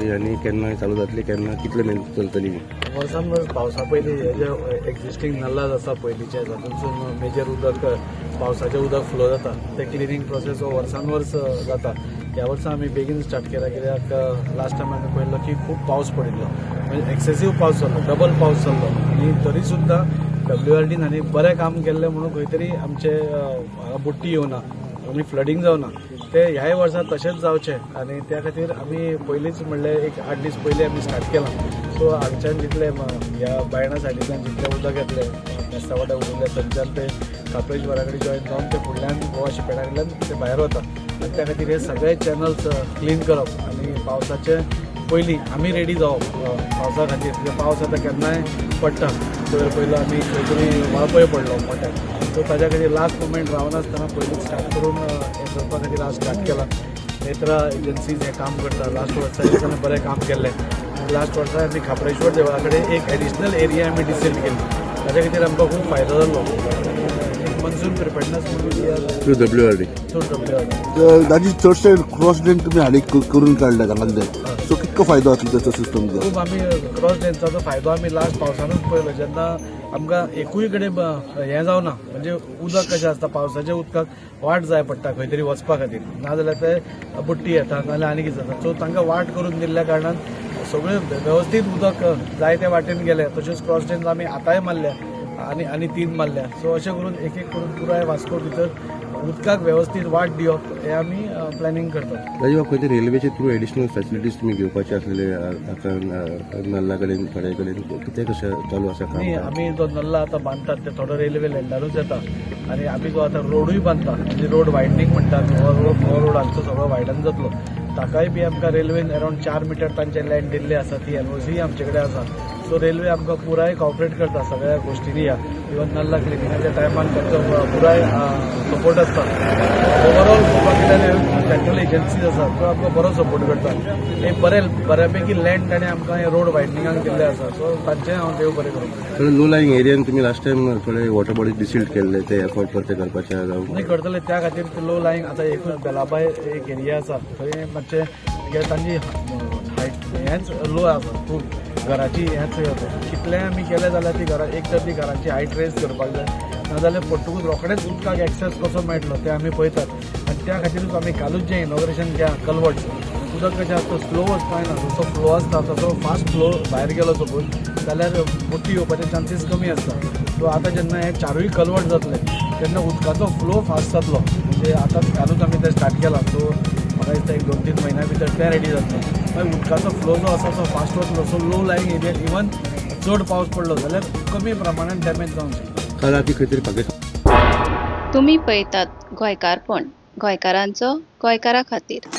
आनी केन्ना चालू जातली, केन्ना कितले मेरेन चलतली? वर्सान वर्स पावसा पयलीं हे जे एक्झिस्टींग नल्लाज आसा पयलींचे, तातूंतसून मेजर उदक पावसाचें उदक फ्लो जाता, तें क्लिनींग प्रोसेस हो वर्सान वर्स जाता. ह्या वर्सा आमी बेगीन स्टार्ट केला कित्याक लास्ट टायम आमी पळयल्लो की खूब पावस पडिल्लो, म्हणजे एक्सेसीव पावस जाल्लो, डबल पावस जाल्लो आनी तरी सुद्दां WRDन आनी बरें काम केल्लें म्हणून खंय तरी आमचे बुट्टी येवना आनी फ्लडींग जावना. ते ह्याय वर्सा तशेंच जावचें आनी त्या खातीर आमी पयलींच म्हणल्यार एक 8 दीस पयलीं आमी स्टार्ट केलां. सो हांगच्यान जितले ह्या बायणा सायडींतल्यान जितलें उदक येतलें मेस्ता उरलें थंयच्यान ते खाप्रेश्वरा कडेन जॉयन जावन ते फुडल्यान गोवा शिपेडा कडल्यान ते भायर वता. आनी त्या खातीर हे सगळे चॅनल्स क्लीन करप आनी पावसाचे पयलीं आमी रेडी जावप पावसा खातीर. कित्याक पावस आतां केन्नाय पडटा. पयर पयलो आमी खंय तरी वाळपय पडलो मोठ्यान, सो ताज्या खातीर लास्ट मुमेंट रावनासतना पयलींच स्टार्ट करून हें करपा खातीर आज स्टार्ट केलां. नेत्रा एजन्सीज हें काम करता. लास्ट वर्सा ताणें बरें काम केल्लें. लास्ट वर्सा आमी खाप्रेश्वर देवळा कडेन एक एडिशनल एरिया आमी डिसेल केली, ताज्या खातीर आमकां खूब फायदो जालो. एक मन्सून प्रिपेडनस म्हणून थ्रू WRD. Through WRD. दाजी, चडशे क्रॉस ड्रेन तुमी हाली करून काडले हांगासले, सो कितको फायदो जातलो ताचो सिस्टमचो? खूब आमी क्रॉस ड्रेन्साचो फायदो आमी लास्ट पावसानूच पळयलो, जेन्ना आमकां एकूय कडेन हें जावना, म्हणजे उदक कशें आसता पावसाच्या उदकाक वाट जाय पडटा खंय तरी वचपा खातीर, नाजाल्यार ते बुट्टी येता नाजाल्यार आनी कितें जाता. सो तांकां वाट करून दिल्ल्या कारणान सगळें वेवस्थीत उदक जाय ते वाटेन गेलें. तशेंच क्रॉस ड्रेन्स आमी आतांय मारल्या आनी आनी 3 मारल्या. सो अशें करून एक एक करून पुराय वास्को भितर उदकाक वेवस्थीत वाट दिवप हें आमी प्लॅनिंग करतात. दाजी, खंय तरी रेल्वेचे थ्रू एडिशनल फॅसिलिटीज तुमी घेवपाचे आसलेले आतां नल्ला कडेन थोडे कडेन कितें कशें चालू आसा काम? न्ही, आमी जो नल्ला आतां बांदतात ते थोडो रेल्वे लँडारूच येता आनी आमी जो आतां रोडूय बांदता, म्हणजे रोड वायडनींग म्हणटात, हो रोड हांगचो सगळो वायडन जातलो, ताकाय बी आमकां रेल्वेन अरावंड 4 मिटर तांचे लँड दिल्लें आसा, ती NOC आमचे कडेन आसा. सो रेल्वे आमकां पुराय कॉपरेट करता सगळ्या गोश्टींनी. ह्या इवन नल्ला क्लिनिंगाच्या टायमान तांचो पुराय सपोर्ट आसता. ओवरऑल पळोवपाक गेल्यार सेंट्रल एजन्सीज आसा त्यो आमकां बरो सपोर्ट करता. एक बऱ्यापैकी लँड ताणें आमकां हे रोड वायडनिंगाक दिल्लें आसा. सो तांचें हांव देव बरें करूं. थोडे लो लाईंग एरियान तुमी लास्ट टायम थोडे वॉटर बॉडी डिसिल्ट केल्ले, ते एफर्ट परते करपाचे जावं? न्ही, करतले. त्या खातीर लो लायींग आतां एक बेलाबाय एक एरिया आसा, थंय मातशें कित्याक तांची हायट हेंच लो आसा खूब, घराची हेंच कितलेंय आमी केलें जाल्यार ती घरां एक तर ती घरांची हायट रेज करपाक जाय, नाजाल्यार पडटकूच रोखडेच उदकाक एक्सेस कसो मेळटलो तें आमी पळयतात. आनी त्या खातीरूच आमी कालूच जें इनॉग्रेशन केलां कलवट, उदक कशें आसता स्लो वचपाक जायना, जसो फ्लो आसता तसो फास्ट फ्लो भायर गेलो सपोज जाल्यार बुट्टी येवपाचे चान्सीस कमी आसता. सो आतां जेन्ना हे 4 कलवट जातले तेन्ना उदकाचो फ्लो फास्ट जातलो. म्हणजे आतां कालूच आमी तें स्टार्ट केलां, सो म्हाका दिसता एक 2-3 म्हयन्या भितर तें रेडी जातलें. मागीर उदकाचो फ्लो जो आसा तो फास्ट वतलो. सो लो लायींग एरिया इवन चड पावस पडलो जाल्यार कमी प्रमाणान डॅमेज जावंक शकता. काल राती खंय तरी पाकिस्तान तुमी पळयतात गोंयकारपण, गोंयकारांचो गोंयकारा खातीर.